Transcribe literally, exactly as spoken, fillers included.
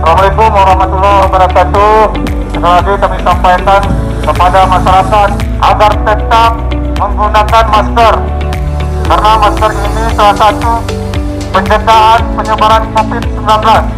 Assalamualaikum warahmatullahi wabarakatuh. Sekali lagi kami sampaikan kepada masyarakat agar tetap menggunakan masker, karena masker ini salah satu pencegahan penyebaran covid sembilan belas.